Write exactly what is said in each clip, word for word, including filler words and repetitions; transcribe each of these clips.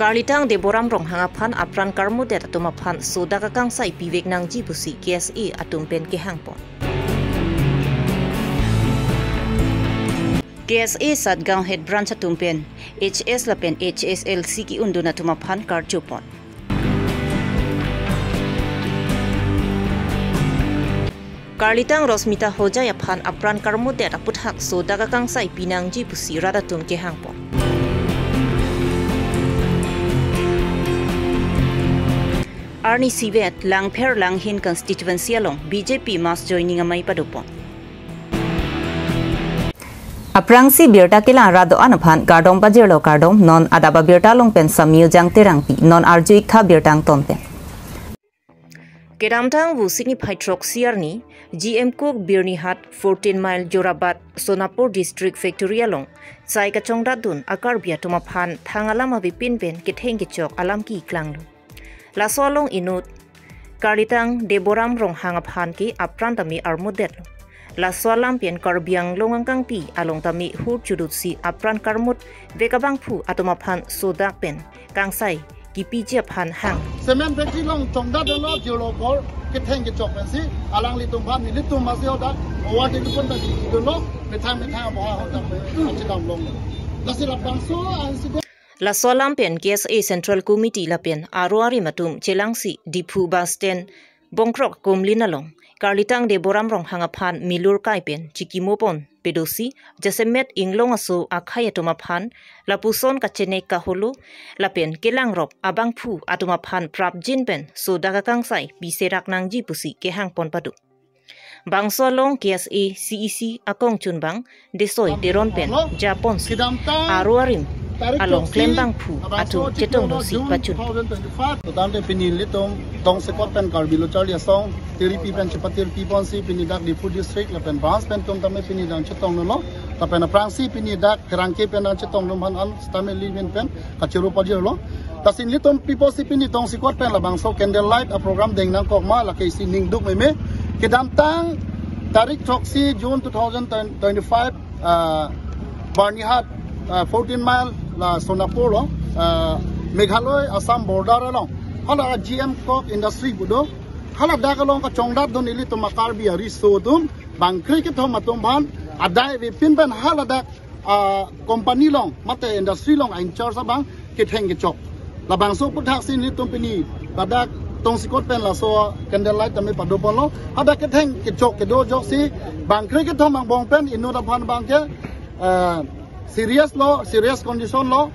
Karlitang Deboram Ronghang aphan apran karmudet atum aphan sodak akangsai pivek nangji pusi K S A atum pen kehangpon. K S A Satgaon Head Branch atum pen H S lapen H S L C ki-undun atum aphan karjupon. Karlitang Rosmita Hojai aphan apran karmudet aputhak sodak akangsai pinangji pusi rat atum kehangpon. Arni isivet Langpher Langhin constituency along B J P mass joining amei padopon. Aphrangsi birta kelang rat do-an aphan kardom pajirlo, kardom. Non adap abirta along pen Samyu Jangterangpi, non arju-iktha birta angton pen. Kedamtang Vosik niphai throksi arni, G M Coke Birnihat fourteen mile Jorabat Sonapur District Factory along sai kachongdatdun a-Karbi atum aphan thang alam avepin pen ketheng kechok alam keklanglo. Laso along inut Karlitang Deboram Ronghang aphan ke apran tame armudetlo. Laso alam pen Karbi Anglong angkangpi along tame hur chudutsi apran karmut vek abangphu atum aphan sodak pen kangsai kipiji aphan hang. Cement factory along chongdatdunlo, jirlo apor ketheng kechok pensi alanglitum aphan nelitum masi hodak owa de lupon ta chikidunlo, methang methang aboha hodak chidam longlo. Lasi labangso incident. Laso alam pen K S A Central Committee lapen aro arim atum chelangsi Diphu bus stand Bongkrok Kumlin along Karlitang Deboram Ronghang aphan milur kai pen chikimopon pedosi jasemet inglong aso akhei atum aphan lapuson kachenek kaholo lapen kelangrop abangphu atum aphan prapjin pen sodak akangsai piserak nangji pusi kehangpon pado. Bangso along K S A C E C akongchunbang Desoi Teron pen japonsi aro arim along klembangphu atum chetongdunsi pachun. Tangte pini nelitum tongsekot pen Karbi Lo Charli Asong tiripi pen chepatirpi ponsi pini dak Diphu district lapen branch pen atum tame pini dak chetongdunlo. Lapen aphrangsi pini dak Pherangke pen dak chetongdun aphan an stamili pen pen kachoro pajirlo. Lasi nelitum pi pusi pini tongsekot pen labangso candle light a-program deng nangkok ma, lake isi ningduk meme. Kedamtang tarik throksi June two thousand twenty-five, ah, Birnihat, ah, fourteen mile la Sonapur lo, ah, Meghalaya Assam border along. Hala G M Coke Industry pu do. Haladak along kachongdatdun ilitum a-Karbi ariso atum bangkre kethom atum aphan adai avepin pen haladak, ah, company along mate industry along a-in-charge abang ketheng kechok. Labangso aputhaksi nelitum pini ladak tongsekot pen laso candle light tame padoponlo. Hadak ketheng kechok kedo ajoksi bangkre kethom angbong pen inut aphan abangke, ah, serious lo, serious condition lo.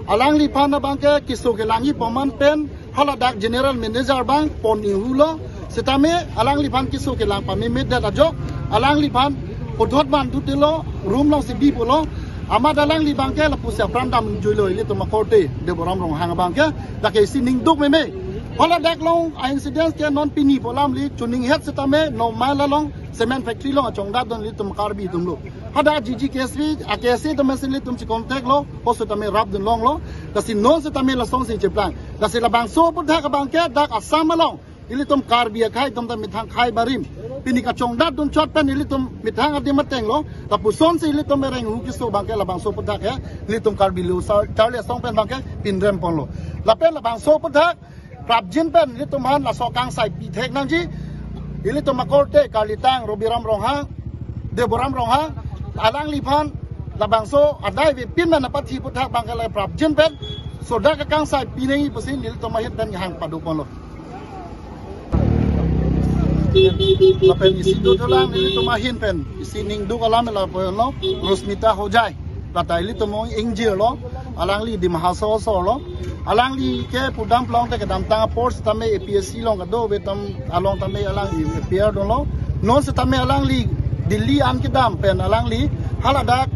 Alangliphan abangke keso kelangji poman pen haladak general manager abang pon inghulo. Setame alangliphan keso kelang pamemedet ajok alangliphan puthot bandutelo, room alongsi bi pulo. Amat alangli abangke lapusi apran damjuilo ilitum akorte Deboram Ronghang abangke. Lake isi ningduk meme. Haladak along a-incident ke non pini pu alamli chuning het setame no mile along cement factory along kachongdatdun ilitum Karbi atumlo. Hadak G G K S B, a-K S A atum si nelitum che-contact lo, ho setame rapdun longlo. Lasi non setame lasonsi cheplang. Lasi labangso aputhak abangke dak Assam along ilitum Karbi akhei atum ta methang khei barim pini kachongdatdun chot pen ilitum methang adim atenglo. Lapusonsi ilitum ereng hu keso abangke labangso aputhak he ilitum Karbi Lo Charli Asong pen abangke pinrem ponlo. Lapen labangso aputhak prapjin pen ilitum aphan laso kangsai pithek nangji. Ilitum akorte Karlitang Robiram Ronghang, Deboram Ronghang, alangliphan labangso adai avepin pen apathi aputhak abangke la prapjin pen sodak akangsai pinangji pusi nelitum ahin pen hang padoponlo. Lapen isi dothulang nelitum ahin pen isi ningduk alam lapulo, Rosmita Hojai. Lata ilitum ingjirlo, alangli Dima Hasao asorlo. Alangli ke pudam plong te kedamtang apor setame A P S C along kadokave atum along tame alangli appear dunlo. Non setame alangli Delhi an kedam pen alangli haladak,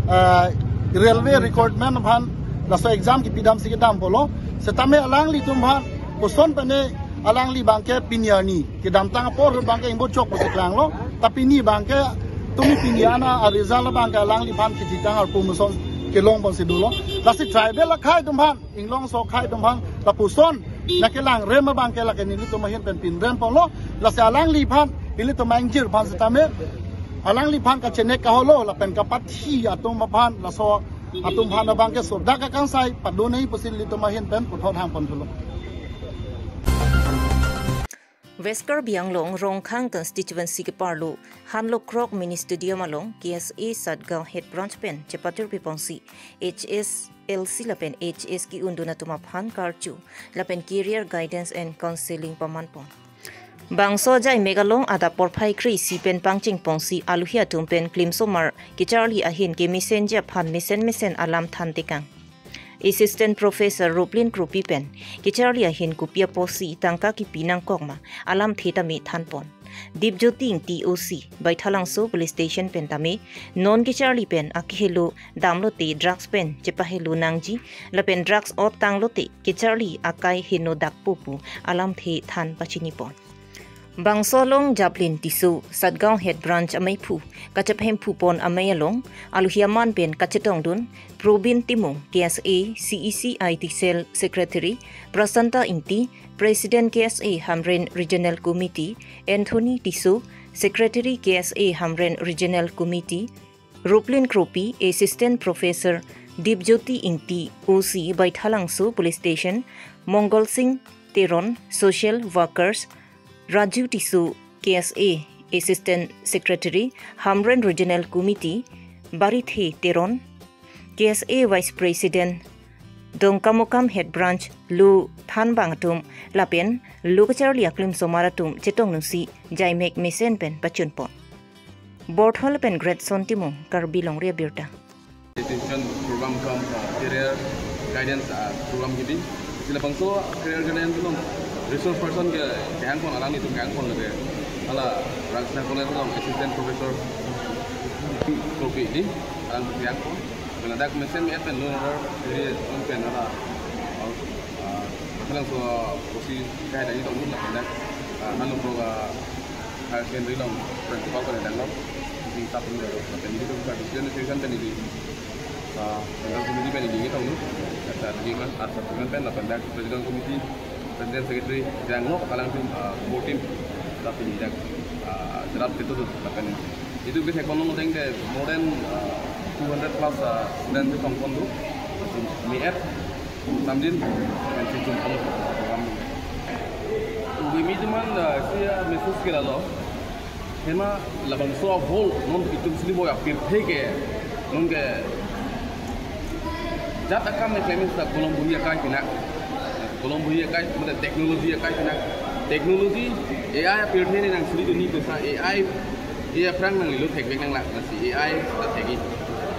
eh, railway recruitment aphan laso exam kepidamsi kedam pulo. Setame alanglitum aphan koson pen alangli abangke pini arni kedamtang apor ahut abangke ingbo chok pusi klanglo. Ta pini abangke tumi pini ana a-result abangke alangliphan kejitang arpu meson kelong ponsi dolo. Lasi tribal akhei atum aphan, inglong aso akhei atum aphan lapuson nangkelangrem abangke lake nelitum ahin pen pinrem ponlo. Lasi alangliphan, ilitum ingjir aphan setame alangliphan kachenek kaholo lapen kapathi atum aphan laso Atum aphan abang ke sodak akangsai pado nangji pusi ilitum ahin pen puthot hangpon thulo. West Karbi Anglong Rongkhang constituency keparlo Hanlokrok Mini Stadium along K S A Satgaon Head Branch pen chepatur piponsi H S L C lapen H S ke-undun atum aphan karcho lapen career guidance and counseling pamanpon. Bangso ajai mek along adap porphai kre-isi pen pangchengponsi aluhi atum pen klimsomar kecharli ahin kemesenji aphan mesen mesen alam thantekang. Assistant Professor Roplin Kropi pen kecharli ahin kopi apotsi tangka kipi nangkok ma alamthe tame thanpon. Dipjyoti Ingti O C Baithalangso Police Station pen tame non kecharli pen akehelo damlote drugs pen chepahelo nangji lapen drugs ot tanglote kecharli akai heno dakpo pu alamthe than pachinipon. Bangso along Jablin Tisso, Satgaon Head Branch ameiphu kachepahemphupon amei along aluhi aman pen kachetongdun Probin Timung, K S A C E C I T Cell Secretary, Prasanta Ingti, President K S A Hamren Regional Committee, Anthony Tisso, Secretary K S A Hamren Regional Committee, Roplin Kropi, Assistant Professor Dipjyoti Ingti, O C Baithalangso Police Station, Mongol Singh Teron, Social Workers, Raju Tisso, K S A Assistant Secretary, Hamren Regional Committee, Barithe Teron, K S A Vice President, Dongkamukam Head Branch, lo thanbang atum lapen lo kacharli aklimsomar atum chetongdunsi ajai mek mesen pen pachunpon. Borthol pen Great Son Timung, Karbi Longri Abirta. Education program cum, uh, career guidance, uh, program kidi. Isi labangso career guidance along resource person ke kehangpon alanglitum kehangpon lake. Hala Rangsina College along Assistant Professor Kropi di alang kehangpon. Lapen ladak mesen me-et pen lo order diri pen hala, uh, uh, Baithalangso O C kai dagi tong lapen ladak, uh, Hanlokrok, uh, Higher Secondary along Principal pen dang lo. Di sab pen lo. Lapen di tu ka decision decision pen di, ah, Central Committee pen di tong lo. Kata di man, ah, sab pen lapen dak President Committee, President Secretary, dang lo, alangtum, ah, four team, tapi di dak, ah, draft itu tu, lapen itu ke ekonomi deng de more than, ah, two hundred plus, ah, student itu tong pon tu, me-et, Samjin, mention chum pon program. Ugemi teman, ah, isi, ah, message ke lalo. Hema labangso a-world non itum sini boy apirthe ke non ke jat akam ne klemen ta kolom buhi akai pina. Kolom buhi akai, mane technology akai pina. Technology A I apirthe ne nang sini duni kosa A I A I aphrang nangli lothek vek nanglang, lasi A I ta thekji.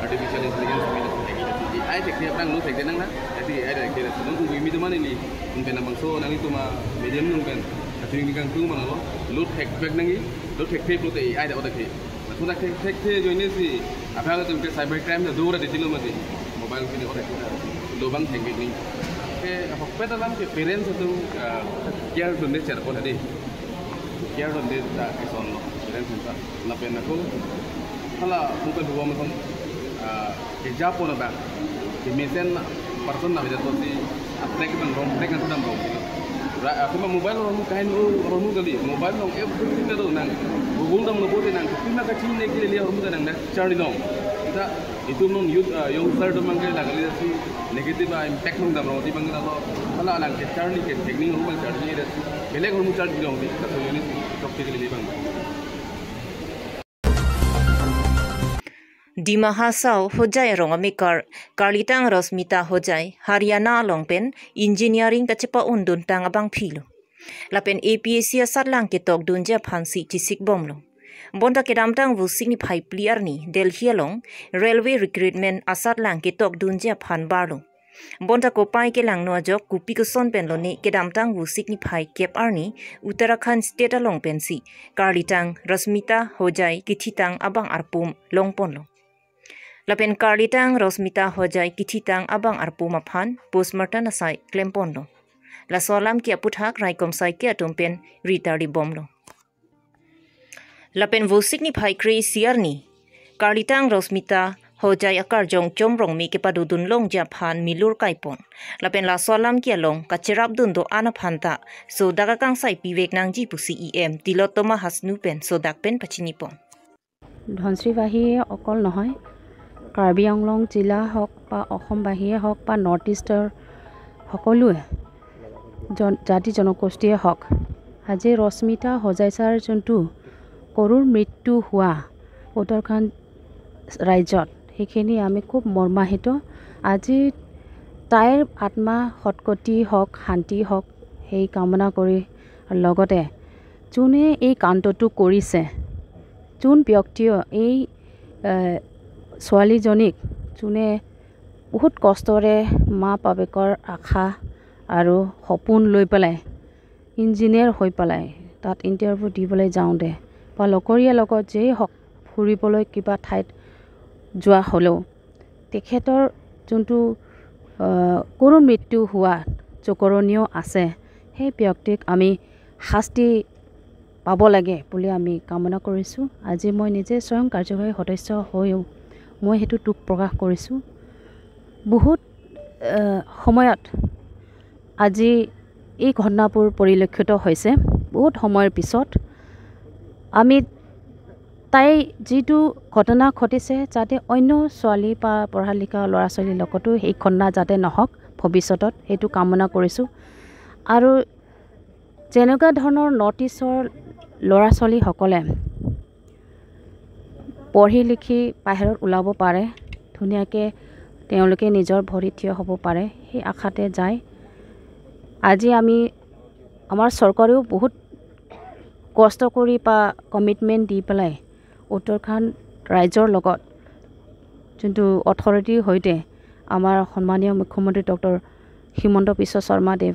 Artificial intelligence kami ta thekji, lasi A I thekthe aphrang lothek nanglang, lasi A I ta thekthe, lasi non ugemi teman ili, un pen labangso nanglitum a-medium un pen, kachini kangtung mana lo, lothek vek nangji, lothekthe pulote A I ta othekthe. Laso ta thek, thekthe ajoine si, aphrang atum ke cyber crime ta dora deti lo mati, mobile kini othekthe, lo abang thekvek nangji. Ke ahokpet alam ke parents atum, ah, care dunde cherpo tadi. Care dunde ta kesonlo, parents atum ta. Lapen ako, hala mobile huam atum, ah, kejapon abang, kemesen person na bejat si, attack abang rong, attack abang rong. Ra, ako ma mobile rong kain rong, rong kali, mobile rong everything na do nang. Google damlo bote nang, kepima kachini ke liya rong nang dak charli long. Kita, itum non youth, ah, youngster atum abang ke lagali si negative, ah, impact nang damlo, di abang ke lalo, hala alang ke charli ke technique rong abang charli le si, belek rong charli long di, kata unit, tok ke li abang. Dima Hasao Hojai arong amekar, karlitang Rosmita Hojai, Haryana along pen engineering kachepa-unduntang abangphi lo. Lapen A P S C asatlang ketokdunji aphansi chesikbomlo. Bonta kedamtang Vosik niphai phli arni Delhi along railway recruitment asatlang ketokdunji aphan barlo. Bonta kopai kelangno ajok kopi koson pen lone kedamtang Vosik niphai kep arni Uttarakhand state along pensi karlitang Rosmita Hojai kithitang abang arpum longponlo. Lapen karlitang Rosmita Hojai kithitang abang arpum aphan postmortem asai klemponlo. Laso alam ke aputhak raikom saike atum pen ritarlibomlo. Lapen Vosik niphai kre-isi arni karlitang Rosmita Hojai akarjong Chomrongme kepadodun longji aphan milur kaipon. Lapen laso alam ke along kacherapdun do-an aphan ta sodak akangsai pivek nangji pusi E M Tilottama Hasnu pen sodak pen pachinipon. Dhanashree পাহী অকল নহয়, কাৰ্বি আংলং জিলা হওক বা অসম বাহিৰে হওক বা নৰ্থ ইষ্টৰ সকলোৱে জন জাতি জনগোষ্ঠীয়ে হওক, আজি ৰশ্মিতা হজাইছাৰ যোনটো কৰুণ মৃত্যু হোৱা উত্তৰাখণ্ড ৰাজ্যত, সেইখিনি আমি খুব মৰ্মাহিত। আজি তাইৰ আত্মা সৎগতি হওক, শান্তি হওক, সেই কামনা কৰি লগতে যোনে এই কাণ্ডটো কৰিছে, যোন ব্যক্তিয়ে এই এ, ছোৱালীজনীক যোনে বহুত কষ্টৰে মা বাপেকৰ আশা আৰু সপোন লৈ পেলাই ইঞ্জিনিয়াৰ হৈ পেলাই তাত ইণ্টাৰভিউ দিবলৈ যাওঁতে বা লগৰীয়া লগত যেই হওক ফুৰিবলৈ কিবা ঠাইত যোৱা হ'লেও তেখেতৰ যোনটো, আহ, কৰুণ মৃত্যু হোৱা জকৰণীয় আছে, সেই ব্যক্তিক আমি শাস্তি পাব লাগে বুলি আমি কামনা কৰিছোঁ। আজি মই নিজে স্বয়ং কাৰ্যবাহী সদস্য হৈও মই সেইটো দুখ প্ৰকাশ কৰিছোঁ। বহুত, আহ, সময়ত আজি এই ঘটনাবোৰ পৰিলক্ষিত হৈছে। বহুত সময়ৰ পিছত আমি তাই যিটো ঘটনা ঘটিছে, যাতে অন্য ছোৱালী বা পঢ়া লিখা ল'ৰা ছোৱালীৰ লগতো সেই ঘটনা যাতে নহওক ভৱিষ্যতত, সেইটো কামনা কৰিছোঁ। আৰু যেনেকুৱা ধৰণৰ নৰ্থ ইষ্টৰ ল'ৰা ছোৱালীসকলে পঢ়ি লিখি বাহিৰত ওলাব পাৰে, ধুনীয়াকৈ তেওঁলোকে নিজৰ ভৰিত থিয় হ'ব পাৰে, সেই আশাতে যায়। আজি আমি, আমাৰ চৰকাৰেও বহুত কষ্ট কৰি বা কমিটমেণ্ট দি পেলাই উত্তৰাখণ্ড ৰাইজৰ লগত যোনটো অথৰিটিৰ সৈতে আমাৰ সন্মানীয় মুখ্যমন্ত্ৰী ডক্টৰ হিমন্ত বিশ্ব শৰ্মা দেৱ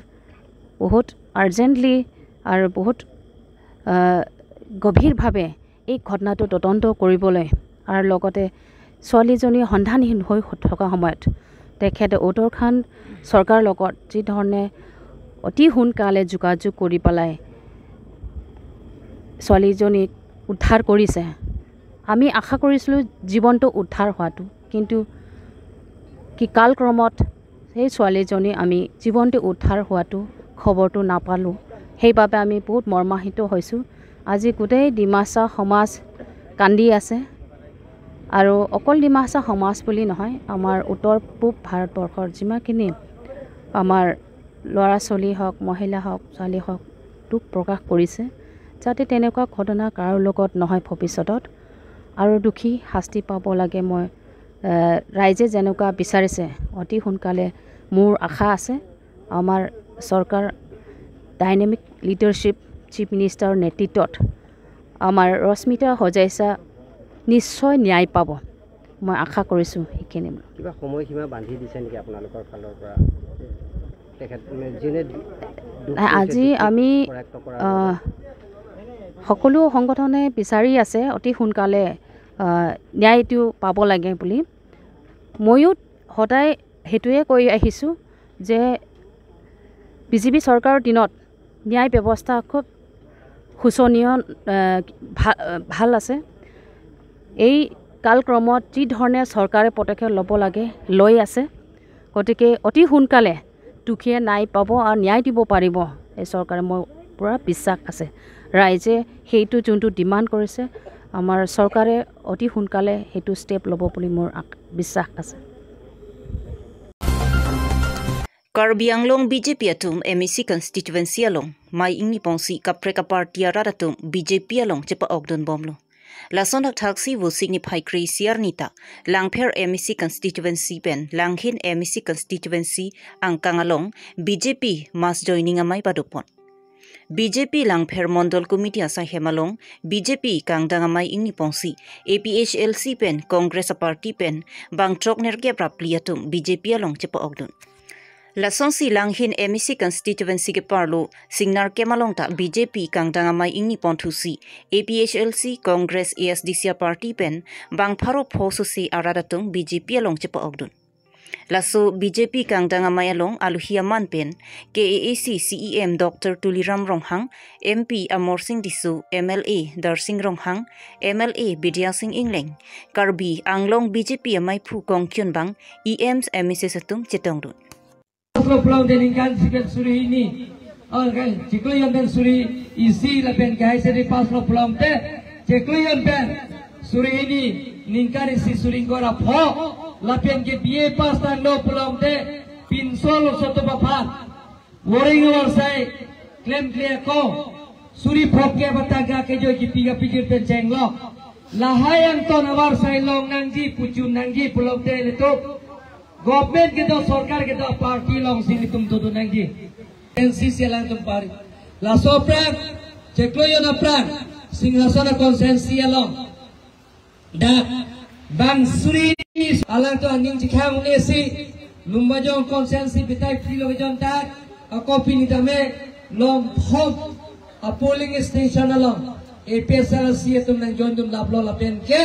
বহুত আৰ্জেণ্টলি আৰু বহুত, আহ, গভীৰভাৱে এই ঘটনাটো তদন্ত কৰিবলৈ আৰু লগতে ছোৱালীজনী সন্ধানহীন হৈ থকা সময়ত তেখেতে উত্তৰাখণ্ড চৰকাৰৰ লগত যি ধৰণে অতি সোনকালে যোগাযোগ কৰি পেলাই ছোৱালীজনীক উদ্ধাৰ কৰিছে। আমি আশা কৰিছিলোঁ জীৱন্ত উদ্ধাৰ হোৱাটো, কিন্তু কি কালক্ৰমত সেই ছোৱালীজনী আমি জীৱন্ত উদ্ধাৰ হোৱাটো খবৰটো নাপালোঁ। সেইবাবে আমি বহুত মৰ্মাহিত হৈছোঁ। আজি গোটেই ডিমাচা সমাজ কান্দি আছে। আৰু অকল ডিমাচা সমাজ বুলি নহয়, আমাৰ উত্তৰ পূব ভাৰতবৰ্ষৰ যিমানখিনি আমাৰ ল'ৰা ছোৱালী হওক, মহিলা হওক, ছোৱালী হওক, দুখ প্ৰকাশ কৰিছে, যাতে তেনেকুৱা ঘটনা কাৰো লগত নহয় ভৱিষ্যতত। আৰু দোষী শাস্তি পাব লাগে। মই, এ, ৰাইজে যেনেকুৱা বিচাৰিছে, অতি সোনকালে মোৰ আশা আছে আমাৰ চৰকাৰ ডাইনামিক লিডাৰশ্বিপ চিফ মিনিষ্টাৰৰ নেতৃত্বত আমাৰ ৰশ্মিতা হজাইছা নিশ্চয় ন্যায় পাব, মই আশা কৰিছোঁ। সেইখিনি। কিবা সময়সীমা বান্ধি দিছে নেকি আপোনালোকৰ ফালৰ পৰা? তেখেত, মানে, যোনে দুখ নাই, কৰিছে, আজি দুখ আমি, প্ৰয়াত কৰা আহ, সকলো সংগঠনে বিচাৰি আছে অতি সোনকালে, আহ, ন্যায়টো পাব লাগে বুলি। ময়ো সদায় সেইটোৱে কৈ আহিছোঁ যে বিজেপি চৰকাৰৰ দিনত ন্যায় ব্যৱস্থা খুব শোচনীয়, আহ, ভা-, আহ, ভাল আছে। এই কালক্ৰমত যি ধৰণে চৰকাৰে পদক্ষেপ ল'ব লাগে, লৈ আছে। গতিকে অতি সোনকালে দুখীয়ে ন্যায় পাব আৰু ন্যায় দিব পাৰিব এই চৰকাৰে, মোৰ পূৰা বিশ্বাস আছে। ৰাইজে সেইটো যোনটো ডিমাণ্ড কৰিছে, আমাৰ চৰকাৰে অতি সোনকালে সেইটো ষ্টেপ ল'ব বুলি মোৰ আক-, বিশ্বাস আছে। Karbi Anglong B J P atum M A C constituency along mei ingni pongsi kaprek aparty arat atum B J P along chepa-okdun bomlo. Lason thakthaksi Vosik niphai kre-isi arni ta Langpher M A C constituency pen Langhin M A C constituency angkang along B J P mass joining amei padopon. B J P Langpher Mondol Committee asaihem along B J P kangdang amei ingni pongsi A P H L C pen Congress aparty pen bangthrok nerkep ra phli atum B J P along chepa-okdun. Lasonsi Langhin M A C constituency keparlo Singnar Camp along ta B J P kangdang amei ingni ponthusi A P H L C, Congress, A S D C aparty pen bang pharo pho susi arat atum B J P along chepa-okdun. Laso B J P kangdang amei along aluhi aman pen K A A C C E M Doctor Tuliram Ronghang, M P Amarsing Tisso, M L A Darsing Ronghang, M L A Bidya Sing Engleng, Karbi Anglong B J P ameiphu kongkyun bang E Ms, M A Cs atum chetongdun. Pass lo pulote ningkan si pen suri hini. Oh, kan, chiklo jon pen suri isi lapen kahai seri pass lo pulote chiklo jon pen suri hini. Ningkan isi suri ingkoi ra pho, lapen ke B A pass tanglo pulote pinso lo soto aphan. Voring avarsai klemkle ako, suri phongkep atangka kejoi kipi kapijir pen chenglo. Lahai angton avarsai long nangji, puchun nangji pulote ilitum government kedo, sorkar kedo, party alongsi ilitum dodun nangji. N C C alangtum pari. Laso aphrang, chiklo jon aphrang, Singhason a-constituency along dak bang suri alangtum aning chikhang un'e si, Lumbajong constituency bitai phli lo jon dak, ako pini tame Longthom a-polling station along A P H L C atum nangjoin dunlaplo lapen ke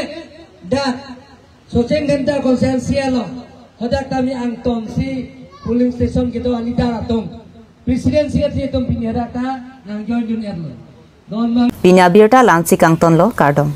dak Socheng Dhenta constituency along hadak tame angtonsi polling station kedo a-leader atum, president, secretary atum pini hadak ta nangjoin dun-etlo. Don mang. Pini abirta la-ansi kangtonlo, kardom.